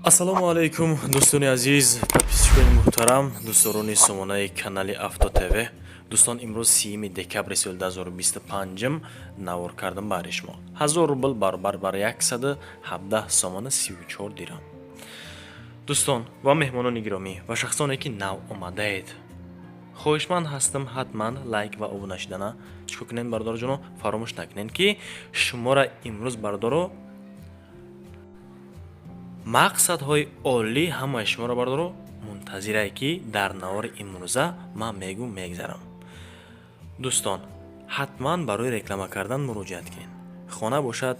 Ассалому алайкум, дӯстони азиз, подписчикони муҳтарам, дӯстдорони сомонаи канали Авто ТВ. Дӯстон, имрӯз 30 декабри соли 2025 навор кардам баҳри шумо. 1000 рубл баробар бар 117 сомона 34 дирам. Дӯстон ва меҳмонони гиромӣ ва шахсоне, ки нав омадаед, хоҳишманд ҳастам, ҳатман лайк ва обуна шидана чикор кунед, бародарҷоно, фаромӯш накунед, ки шуморо имрӯз, бародаро, мақсадҳои олӣ ҳамаи шуморо, бародаро, мунтазирае, ки дар навори имрӯза ман мегӯм, мегзарам. Дӯстон, ҳатман барои реклама кардан муроҷиат кунед. Хона бошад,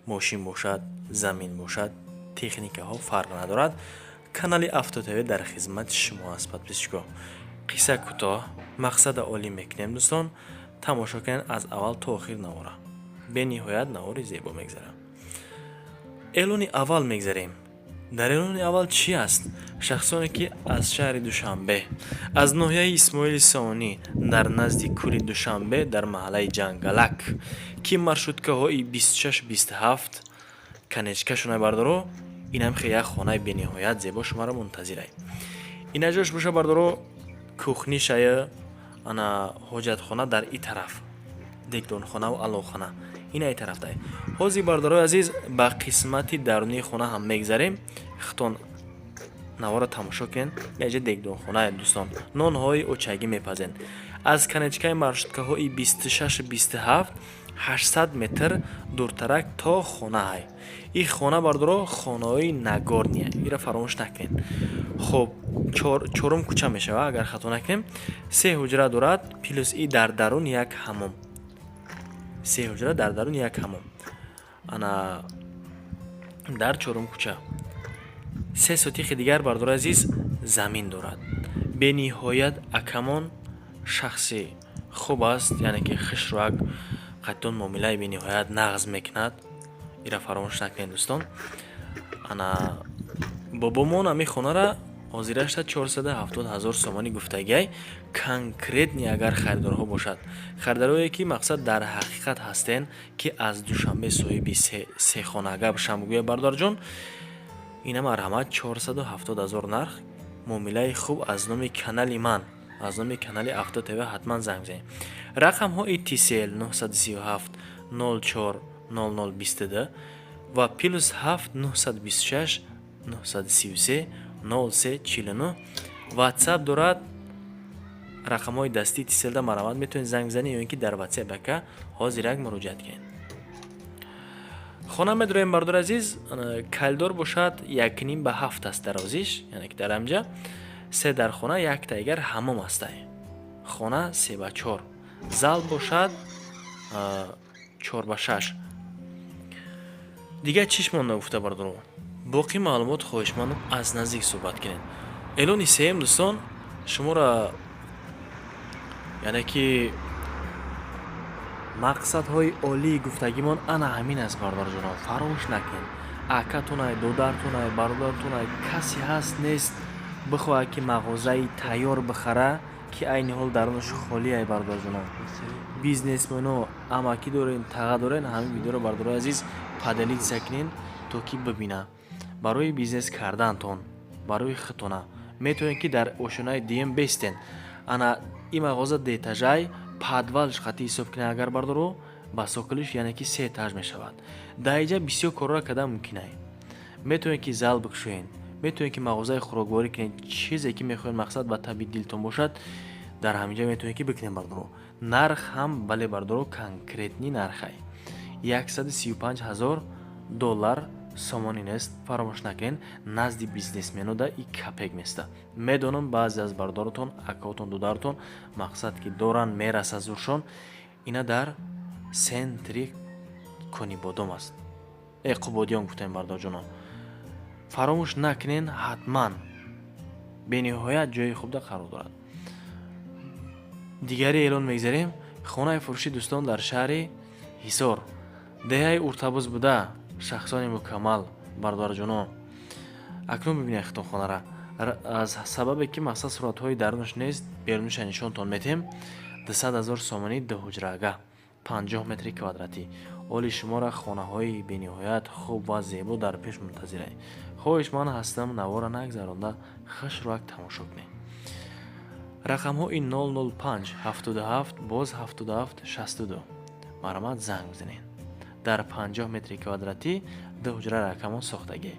мошин бошад, замин бошад, техникаҳо, фарқ надорад, канали Авто ТВ дар хизмати шумо аст. Подписчико, қисса кӯтоҳ, мақсада олӣ мекунем. Дӯстон, тамошо кунед аз аввал то охир навора, бениҳоят навори зебо мегзарам. Эълони аввал мегзарем. Дар эълони аввал чӣ аст? Шахсоне, ки аз шаҳри Душанбе, аз ноҳияи Исмоили Сомонӣ, дар назди кӯли Душанбе, дар маҳаллаи Ҷангалак, ки маршруткаҳои 26, 27 конечкашона, бардоро, инам хе як хонаи бениҳоят зебо шуморо мунтазирай. Инаҷош боша, бардоро, кухнишая, ана ҳоҷатхона дар и тараф, дегдонхонаву аловхона ина и тарафтай. Ҳозир, бардорои азиз, ба қисмати дарунии хона ҳам мегзарем. Хитон навора тамошо кунед. Яҷа дегдонхонае, дӯстон, нонҳои очагӣ мепазен. Аз конечкаи маршруткаҳои 26, 27 800 метр дуртарак то хонаҳай. Ин хона, бардоро, хонаҳои Нагорния, ира фаромӯш накунед. Хуб, чорум кӯча мешавад, агар хато накунем. Се ҳуҷра дорад, плюс и дар дарун як ҳамом. Се ҳуҷра дар дарун як ҳамом, ана дар чорум кӯча, 3 сотихи дигар, бардори азиз, замин дорад. Бениҳоят акамон шахси хуб аст, яъне ки хушрӯак, қаттон муомилаи бениҳоят нағз мекунад. Ира фаромӯш накунед, дӯстон. Ана бобомон ами хонара ҳозирашта 470 000 сомонӣ гуфтагиай. Конкретный агар харидорҳо бошад, харидорое, ки мақсад дар ҳақиқат ҳастен, ки аз Душанбе соҳиби се хонага бошам, гӯя, бародарҷон, ина марҳамат, 470 000 нарх, муомилаи хуб. Аз номи канали ман, аз номи канали Авто ТВ ҳатман занг бизанед. Рақамҳои Тисел 937 04 00 22 ва +7 926 933 03 49 Ватсап дорад. Рақамҳои дастии Тиселда марҳамат, метавонед занг бизанед ё ин ки дар Ватсап ака ҳозирак муроҷиат кунед. Хона медроем, бардори азиз. Коридор бошад, 1,5 ба 7 аст дарозиш, яъне ки дар ҳамҷа се дар хона, якта ягар ҳамом астай. Хона 3 ба 4, зал бошад 4 ба 6. Дигар чиш монда гуфта, бардоро, боқӣ маълумот хоҳишмандам, аз наздик суҳбат кунед. Эълони сеюм, дӯстон, шуморо, яъне ки мақсадҳои олии гуфтагимон ана ҳамин аст. Бародарҷоно, фаромӯш накунед, акатонай, додаратонай, бародаратонай, касе ҳаст, нест, бихоҳад, ки мағозаи тайёр бихара, ки айни ҳол дарунаш холиай. Бародарҷоно, бизнесмено, амакӣ дорен, таға дорен, ҳамин видеоро, бародарои азиз, поделиться кунед, то ки бибина. Барои бизнес кардантон, барои худтона метавонед, ки дар ошёнаи дуюм бестен. Ана ин мағоза дуэтажай, подвалш хати ҳисоб кунед агар, бардоро, ба соколиш, яъне ки се этаж мешавад. Дар инҷа бисёр корҳоро кардан мумкин ай. Метавонед, ки зал бикушоед, метавонед, ки мағозаи хӯрокворӣ кунед, чизе ки мехоҳед, мақсад ба таби дилтон бошад, дар ҳаминҷа метавонед, ки бикунед. Бардоро, нарх ҳам, бале, бардоро, конкретный нархай 135 ҳазор доллар, сомонӣ нест, фаромӯш накунед. Назди бизнесменода и копейка места. Медонам, баъзе аз бардоротон, акаотон, додаротон, мақсад ки доранд, мераса зуршон. Ина дар центри Конибодом аст, Қубодиён гуфтем. Бардорҷонон, фаромӯш накунед ҳатман, бениҳоят ҷои хубда қарор дорад. Дигари эълон мегзарем. Хонаи фурӯшӣ, дӯстон, дар шаҳри Ҳисор, деҳаи Уртабуз буда, шахсони мукаммал. Бародарҷонон, акнун бибинед хитон хонара. Аз сабабе ки мақсад суратҳои дарунаш нест, беруниша нишонтон метем. 200 000 сомонӣ, дуҳуҷрага. 50 метри квадратӣ. Оли шуморо хонаҳои бениҳоят хуб ва зебо дар пеш мунтазирай. Хоҳишманд ҳастам, навора нагзаронда хушрӯяк тамошо кунед. Рақамҳои 005 77 боз 77 62. Марҳамат, занг бизанед. Дар 50 метри квадратӣ ду ҳуҷра рақамон сохтагӣ.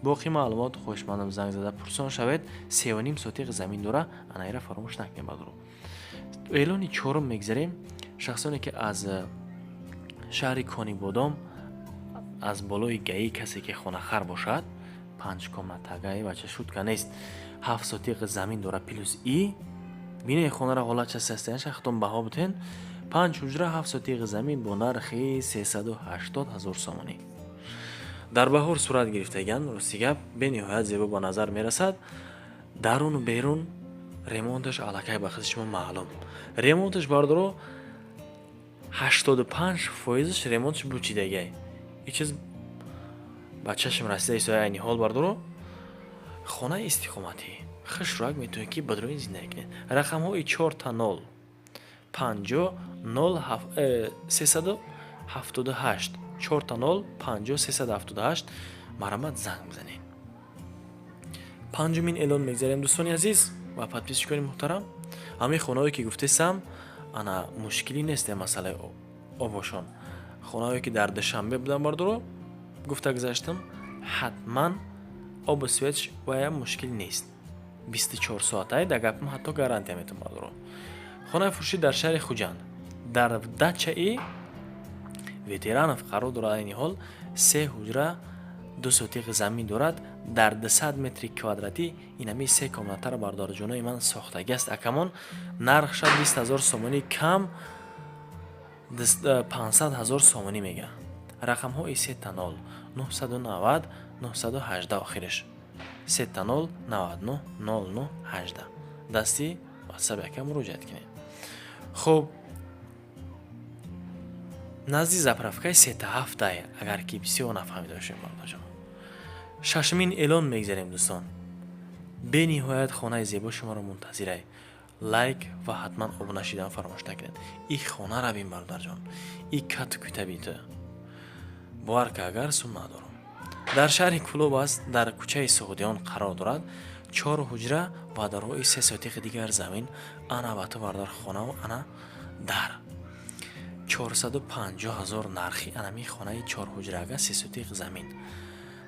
Боқӣ маълумот хоҳишмандам, занг зада пурсон шавед. 3,5 сотиқ замин дора, анаира фаромӯш накунед, бадро. Эълони чорум мегзарем. Шахсоне ки аз шаҳри Конибодом, аз болои ГАИ, касе ки хонахар бошад, панҷ комнатагаи, бача, шутка нест, 7 сотиқ замин дора плюс и бинаи хонара ҳолат ча шахтон баҳо бутен. Панҷ ҳуҷра, 7 сотиқ замин бо нархи 380 ҳазор сомонӣ. Дар баҳор сурат гирифтагиан. Рости гап, бениҳоят зебо ба назар мерасад. Даруну берун ремонташ аллакай ба хизи шумо маълум. Ремонташ, бардоро, 85 фоизаш ремонташ бучидагиай. Ин чиз ба чашм расида истода айни ҳол, бардоро. Хонаи истиқоматӣ хушрӯяк, метавонед ки ба дарои зиндагӣ кунед. Рақамҳои чорта нол панҷо нол 378, чорта нол панҷо 378. Марҳамат, занг бизанед. Панҷумин эълон мегзарем, дӯстони азиз ва подписчикони муҳтарам. Ҳамин хонаҳое ки гуфтесам, ана мушкилӣ нест масъалаи обошон. Хонаҳое ки дар Душанбе будам, бардоро, гуфта гузаштам, ҳатман обу светш вая мушкил нест, 24 соатаи да гапам ҳатто гарантия метавон, бардоро. Хонаи фурӯшӣ дар шаҳри Хуҷанд, дар дачаи Ветеранов қарор дорад. Айни ҳол се ҳуҷра, 2 сотиқ замин дорад дар 200 метри квадратӣ. Инами се комнатаро, бародарҷонои ман, сохтагӣ аст акамон. Нархша 20 ҳазор сомонӣ кам 500 ҳазор сомонӣ мега. Рақамҳои сета нол 990 918, охириш сета нол 99 09 18. Дасти ватсап яка муроҷиат кунед. Хуб, назди заправкаи сета ҳафтай, агар ки бисёр нафаҳмида бошем, бародарҷон. Шашумин эълон мегзарем, дӯстон. Бениҳоят хонаи зебо шуморо мунтазирай. Лайк ва ҳатман обуна шидан фаромӯш накунед. И хонара бин, бародарҷон, и кату кутабита бовар ка, агар сум надорам. Дар шаҳри Кӯлоб аст, дар кӯчаи Суғдиён қарор дорад. Чор ҳуҷра ва дорои 3 сотиқи дигар замин. Ана ба ту, бародар, хонаву ана дар 450 ҳазор нархи анами хонаи чорҳуҷрага, 3 сотиқ замин.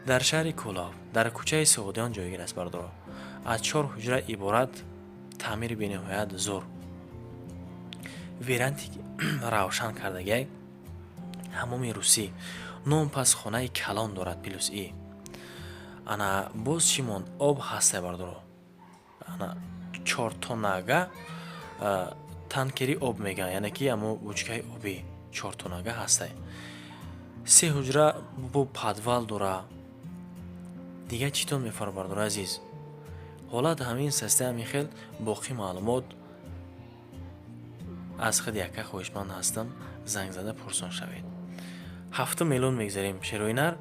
Дар шаҳри Кӯлоб, дар кӯчаи Суғдиён ҷойгир аст, бародаро. Аз чор ҳуҷра иборат, таъмири бениҳоят зур, веранди равшан кардагиай, ҳамоми русӣ, ном пас хонаи калон дорад плюс и ана боз чӣ монд? Об ҳастай, бародаро. Ана чортонага танкери об мегӯянд, яъне ки амо бучкаи обӣ чортонага ҳастай. Се ҳуҷра бо подвал дора. Дигар чӣ тон мефаро, бародари азиз? Ҳолат ҳамин саста, ҳамин хел. Боқӣ маълумот аз худ яка хоҳишманд ҳастам, занг зада пурсон шавед. Ҳафтум эълон мегзарем. Шероинар,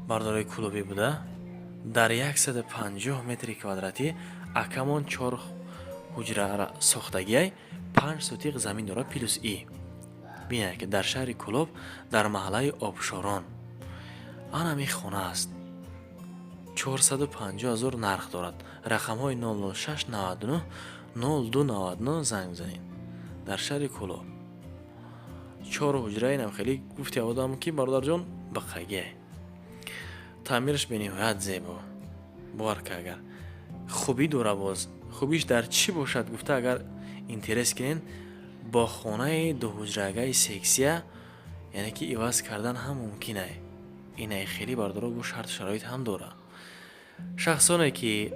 бардорои кӯлобӣ буда, дар 150 метри квадратӣ акамон чор ҳуҷра сохтагиай, 5 сотиқ замин дорад плюс и. Бинед ки дар шаҳри Кӯлоб, дар маҳаллаи Обшорон анами хона аст. 450 ҳазор нарх дорад. Рақамҳои 006 99 02 99, занг бизанед. Дар шаҳри Кӯлоб чор ҳуҷраи нам хеле гуфти одам ки, бародарҷон, бақагиай, таъмираш бениҳоят зебо. Бовар ка, агар хубӣ дора, боз хубиш дар чӣ бошад гуфта, агар интерес кунед, бо хонаи дуҳуҷрагаи сексия, яъне ки иваз кардан ҳам мумкин ай. Инай хеле, бардоро, бо шарту шароит ҳам дора. Шахсоне ки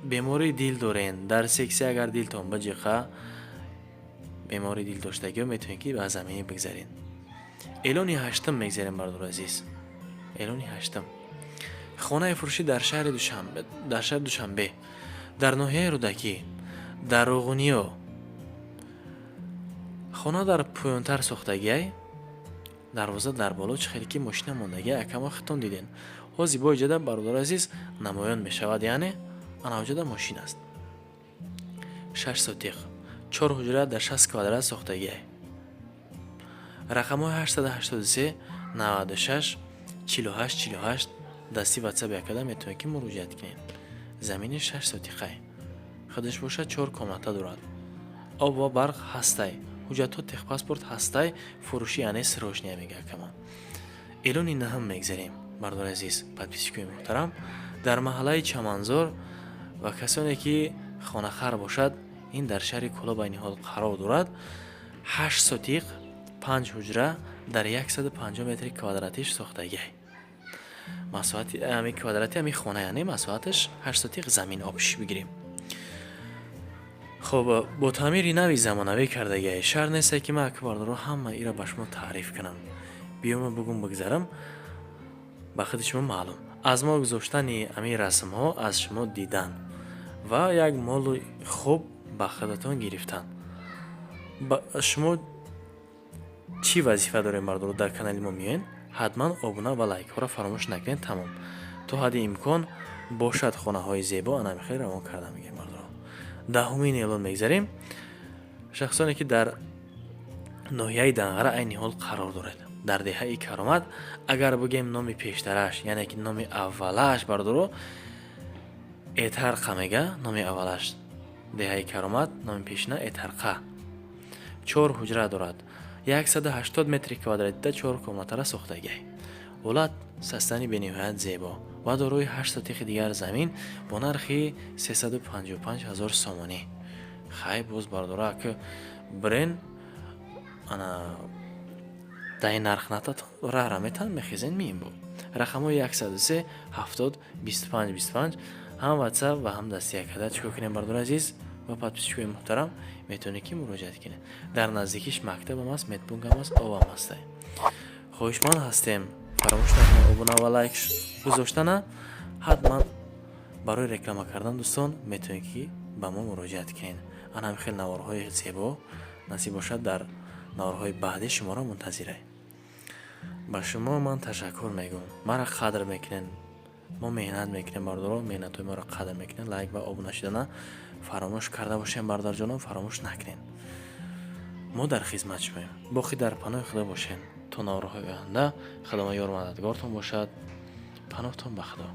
бемории дил дорен, дар сексия агар дилтон биҷиқа, бемории дил доштагиҳо метавонед ки ба заминӣ бигзаред. Эълони ҳаштум мегзарем, бардори азиз. Эълони ҳаштум: хонаи фурӯшӣ дар шаҳри Душанбе, дар шаҳри Душанбе, дар ноҳияи Рӯдакӣ, дар Роғуниё. Хона дар поёнтар сохтагиай, дарвоза дар боло. Чӣ хеле ки мошина мондагиай, акамо хитон диден. Ҳозир бо иҷода, бародари азиз, намоён мешавад, яъне анаоҷода мошин аст. 6 сотиқ, чор ҳуҷра дар 60 квадрат сохтагиай. Рақамҳои 883 96 48 48 дасти ватсап якада метавонед, ки муроҷиат кунед. Замини 6 сотиқай худаш бошад, чор комната дорад, об ва барқ ҳастай, ҳуҷҷатҳо, техпаспорт ҳастай. Фурӯшӣ, яъне срочный мега акамон. Эълони наҳам мегзарем, бардори азиз, подписчикои муҳтарам, дар маҳаллаи Чаманзор ва касоне ки хонахар бошад, ин дар шаҳри Кӯлоб айни ҳол қарор дорад. 8 сотиқ, панҷ ҳуҷра, дар 150 метри квадратиш сохтагиай. Масоҳати ами квадрати ами хона, яъне масоҳаташ 8 сотиқ замин обшиш бигирем. Хоб, бо таъмири нави замонавӣ кардагиай. Шарт несте, ки ман, акбардоро, ҳама ира ба шумо таъриф кунам, биёма бугум бигзарам, ба худи шумо маълум. Аз мо гузоштани ами расмҳо, аз шумо дидан ва як молу хуб ба худатон гирифтан. Шумо чӣ вазифа дорем, бардоро? Дар канали мо меоед, ҳатман обуна ва лайкҳоро фаромӯш накунед. Тамом. То ҳадди имкон бошад, хонаҳои зебо анами хеле равон карда мегирем, бардоро. Даҳумин эълон мегзарем. Шахсоне ки дар ноҳияи Данғара айни ҳол қарор доред, дар деҳаи Каромат, агар бигем номи пештараш, яъне ки номи аввалаш, бардоро, Этарқа мега. Номи аввалаш деҳаи Каромат, номи пешина Этарқа. Чор ҳуҷра дорад, 180 метри квадратида чор комнатара сохтагиай. Ҳолат састани бениҳоят зебо ва дорои 8 сотихи дигар замин бо нархи 355 ҳазор сомонӣ. Хай, боз, бардора, ак брен ана дар ин нарх натат рара метан мехезен мием. Бо рақамҳои 103 70 25 25 ҳам ватсап ва ҳам дасти якада чикор кунем, бардори азиз ва подписчикои муҳтарам, метавонед, ки муроҷиат кунед. Дар наздикиш мактабам аст, медпунктам аст, обам ҳастай. Хоҳишманд ҳастем, фаромӯш накунед обуна ва лайк гузоштана. Ҳатман барои реклама кардан, дӯстон, метавонед, ки ба мо муроҷиат кунед. Ана ҳам хел наворҳои зебо насиб бошад, дар наворҳои баъдӣ шуморо мунтазирай. Ба шумо ман ташаккур мегӯм, маро қадр мекунед. Мо меҳнат мекунем, бардоро, меҳнатҳои моро қадр мекунед. Лайк ва обуна шудана фаромӯш карда бошем, бародарҷонон, фаромӯш накунед. Мо дар хизмат шумоем. Боқӣ дар паноҳи Худо бошед то наворҳои оянда. Худованд ёру мададгортон бошад. Паноҳтон ба Худо.